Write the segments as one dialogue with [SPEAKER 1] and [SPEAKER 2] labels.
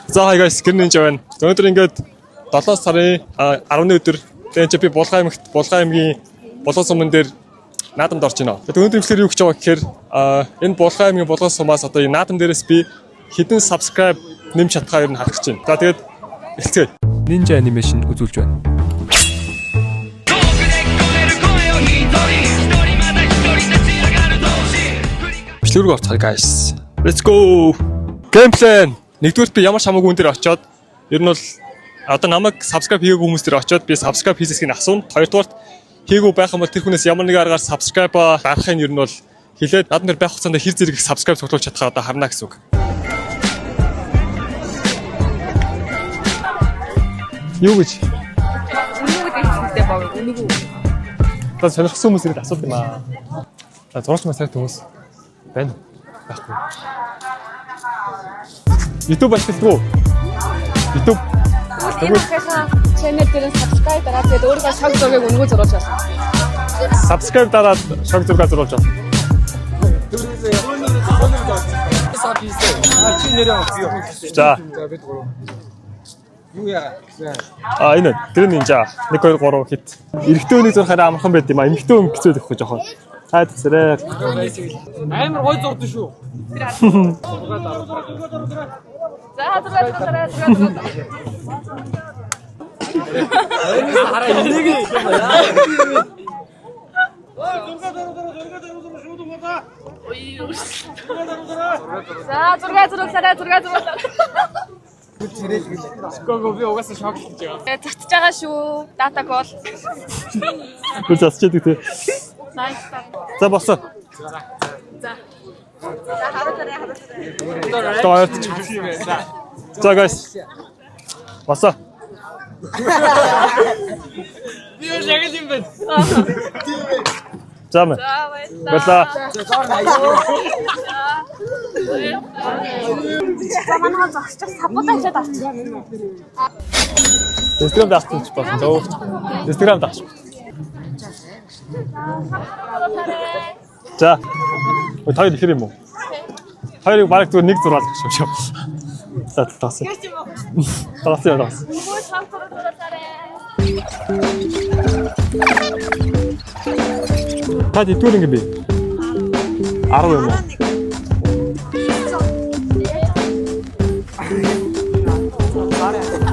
[SPEAKER 1] За hi guys, гэр нинжа байна. Өнөөдөр ингээд 7 сарын 10-ны өдөр тэгээ чи би Булган аймагт Булган аймгийн Булган суман дээр наадамд орж байна. Тэгээд өнөөдөр имлэхээр юу гэж байгаа гэхээр энэ Булган аймгийн Булган сумаас одоо энэ наадам дээрээс би хэдэн subscribe нэмж чадхаа ер нь харах гэж байна. За тэгээд эхэлцгээе. Ninja animation үзүүлж байна.
[SPEAKER 2] 遠くで聞こえる声を一人一人また一人立ち上がる同士
[SPEAKER 1] Бичлэг рүү орцгоё guys. Let's go. Game plan. Нэгдүгээрт би ямар ч хамаагүй хүн дээр очиод ер нь бол одоо намайг subscribe хийгээгүй хүмүүс дээр очиод би subscribe хийсэсгийг асууна. Хоёрдугаарт хийгээгүй байх юм бол тэр хүнээс ямар нэгэн аргаар subscribe дарахын ер нь бол хэлээд надан дээр байх хугацаанд хэр зэрэг их subscribe цуглуулж чадхаа одоо харна гэсэн үг. Юу гэж?
[SPEAKER 3] Үнэгүй дээчтэй баг. Үнэгүй.
[SPEAKER 1] Одоо сонирхсан хүмүүс ирээд асуулт юм аа. За зураач маш сайт хүмүүс байна уу? Байхгүй. YouTube ашигладаг уу? YouTube
[SPEAKER 3] Энэ ахынхаа channel дээр нь subscribe дараад тэгээд өөрийнхөө шог зургийг үнэгүй зурулж байна.
[SPEAKER 1] Subscribe дараад шог зураг зурулж байна.
[SPEAKER 4] Чи нэрээ авах.
[SPEAKER 1] За.
[SPEAKER 4] За бид гурав. Юу яага?
[SPEAKER 1] А энэ тэр нинжа 1 2 3 хит. Эрэгтэй хүний зурх арай амархан байд юм а. Эмэгтэй хүн хэцүү байхгүй жоохон. Таад зэрэг.
[SPEAKER 4] Амар гой зурд шүү.
[SPEAKER 3] За зураг зураг зураг зураг.
[SPEAKER 4] Хараа энийг
[SPEAKER 3] За зураг зурлаарай зураг зурлаарай.
[SPEAKER 4] Гого би угаасаа шоклж байгаа.
[SPEAKER 3] Тэгээд цацж байгаа шүү. Дата кол.
[SPEAKER 1] Гүр засчихэд тий.
[SPEAKER 3] Nice.
[SPEAKER 1] За босоо.
[SPEAKER 3] За. За харуулаарай харуулаарай.
[SPEAKER 1] За ойртож. За guys. Босоо.
[SPEAKER 4] Би бол яг л юм байна.
[SPEAKER 1] За мэ.
[SPEAKER 3] За баярлалаа.
[SPEAKER 1] Баярлалаа.
[SPEAKER 3] За манайхан зогсчих сабуудаа хийгээд авчих.
[SPEAKER 1] Instagram дагсан ч болсон. Зөө. Instagram дагч. За. Ой таяр ихэр юм уу? Хоёрыг бараг зүгээр нэг зураал гэж юм шүү. За таасан. Таасан юм таасан.
[SPEAKER 3] Үнэгүй шог зураг зурлаарай.
[SPEAKER 1] Та тэдгээр ингэ би? 10 юм уу?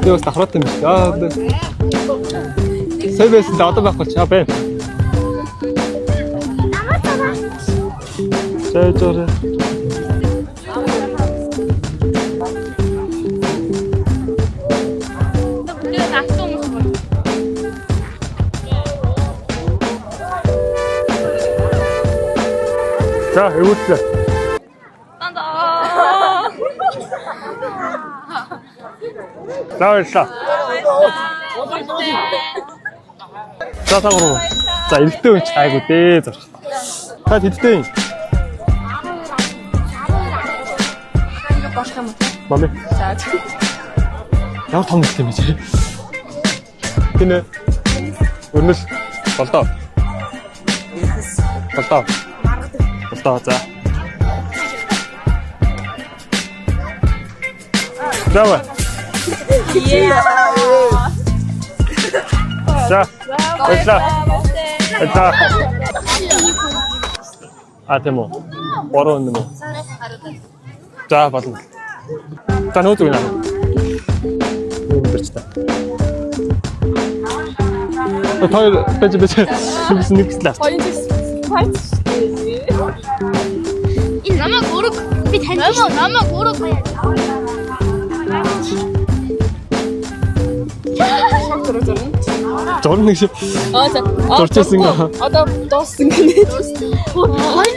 [SPEAKER 1] Би бас давхраатай юм биш. Аа. Сая байсан л одоо байхгүй чи. Аа байна. Сая жорэ.
[SPEAKER 3] Тэгээд автсан хүмүүс байна.
[SPEAKER 1] За, эвүүтлээ.
[SPEAKER 3] Дандаа.
[SPEAKER 1] За баярлалаа. За та гурав. За эрэгтэй хүн ч гайгүй дээ зурх. Та тэдтэй юм.
[SPEAKER 3] Ингээ болох юм уу?
[SPEAKER 1] Мами.
[SPEAKER 3] За.
[SPEAKER 1] Ямар том нэртэй юм бэ чи? Тинэ. Өрнөл болдоо. Болдоо. Болдоо за. За. За. Баярлалаа. Баярлалаа. А тийм үү. Гурван юм уу? За болно. За нөө зүг наа. Юу бэрч та. Хоёр бэж бэж нэг нэг л.
[SPEAKER 3] Хоёр жил. Хоёр жил.
[SPEAKER 5] Энэ намайг ураг би танд намайг ураг
[SPEAKER 3] Шог зураг зурна.
[SPEAKER 1] Зурна нэг шиг.
[SPEAKER 3] Аа за.
[SPEAKER 1] Зурж ирсэн гоо.
[SPEAKER 3] Одоо дууссан гинэ.
[SPEAKER 5] Хоёр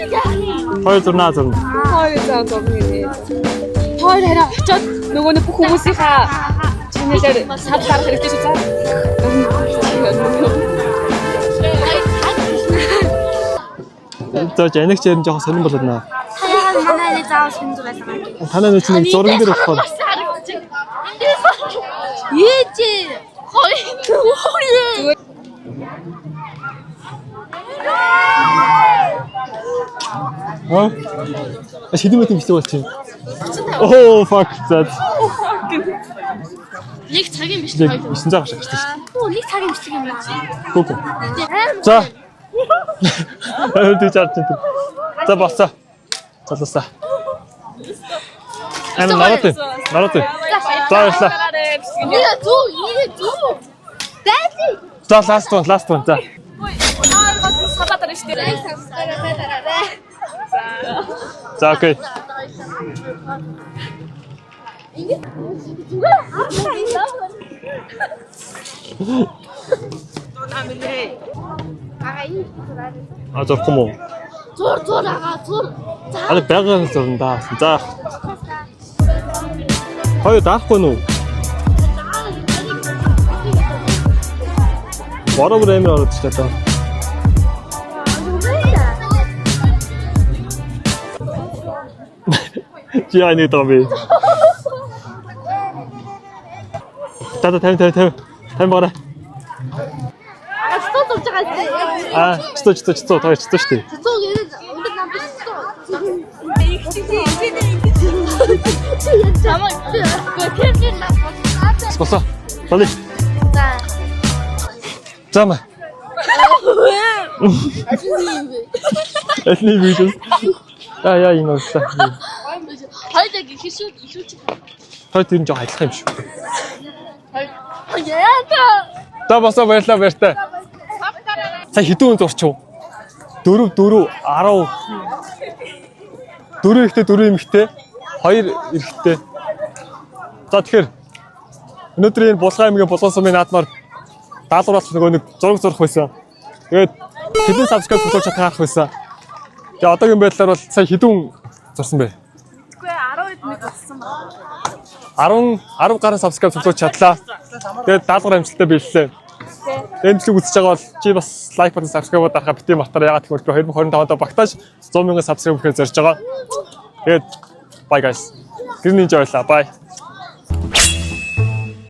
[SPEAKER 1] Хоёр зурнаа зурна.
[SPEAKER 3] Хоёр за зурна гинэ. Хоёр хараа очиод нөгөө нэг бүх хүмүүсийнхаа channel-аар сад дарах хэрэгтэй шүү за.
[SPEAKER 1] За жанагч ярин жоохон сонирн болоод наа.
[SPEAKER 5] таяагаар манай нэг заавал шинэ зураг байгаа.
[SPEAKER 1] Танаа нэг чинь зурган дээр болохоор
[SPEAKER 5] Бас харагдчих. Эндээс ээжээ хоёр хоёр.
[SPEAKER 1] Аа? Шидэм мэт юм хэцүү болчих. Oh fuck that.
[SPEAKER 5] Нэг цагийн бичлэг
[SPEAKER 1] Яг
[SPEAKER 5] хоёр.
[SPEAKER 1] 900 гарч ирсэн шүү
[SPEAKER 5] Хүү нэг цагийн бичлэг юм байна.
[SPEAKER 1] дээ. Гүг. За. Аа тийч арч энэ. За болцоо. Залуусаа. Ам нараад. Нараад. За баярлалаа.
[SPEAKER 5] Нэг зүү, нэг зүү. Дайли.
[SPEAKER 1] За last one, last one. За.
[SPEAKER 3] Салаад шүү дээ.
[SPEAKER 1] За окей.
[SPEAKER 5] Зүгээр хараа энэ.
[SPEAKER 1] А зурх юм уу?
[SPEAKER 5] Зур зур агаа зур. За.
[SPEAKER 1] Аа байгааг зурна да. За. Хоёр даахгүй нү? Бороо бүр амар ороод ирчихлээ даа. Чи яа нэг даа би. За за 50 50 50. 50 бараа.
[SPEAKER 5] Аа цэцүү зурж байгаа зү.
[SPEAKER 1] Аа, чцүү чцүү чцүү тоо чцүү шүү дээ.
[SPEAKER 5] Цэцүү гэдэг өндөр нам биш цэцүү. Чамаа тэр тэр нам болсон.
[SPEAKER 1] Болсон. Болъё.
[SPEAKER 5] За.
[SPEAKER 1] За маа. Аль нэг биш. Аа яа юм уу?
[SPEAKER 5] Хоёлаа гихшүү гихшүү.
[SPEAKER 1] Той тэр нь жоо адилхан юм шүү.
[SPEAKER 5] Яа та.
[SPEAKER 1] За босоо баярлалаа баяртай. Сая хэдэн хүн зурчив? 4 4 10 4 эрэгтэй 4 эмэгтэй 2 эрэгтэй. За тэгэхээр өнөөдрийн энэ Булган аймгийн Булган сумын наадмаар даалгавар болох нөгөө нэг зураг зурх байсан. Тэгээд хэдэн subscribe цуглуулж чадах харах байсан. Тэгээ одоогийн байдлаар бол сая хэдэн хүн зурсан бэ?
[SPEAKER 3] Үгүй 12 нэг болсон байна.
[SPEAKER 1] 10 10 гаруй subscribe цуглуулж чадлаа. Тэгээд даалгавар амжилттай биеллээ. Дэмжлэг үзэж байгаа бол чи бас like болон subscribe дарахаа битгий мартаарай. Яагаад гэвэл би 2025 онд багтааж 100 мянган subscribe хүрэхээр зорж байгаа. Тэгээд bye guys. Гэр ninja байлаа. Bye.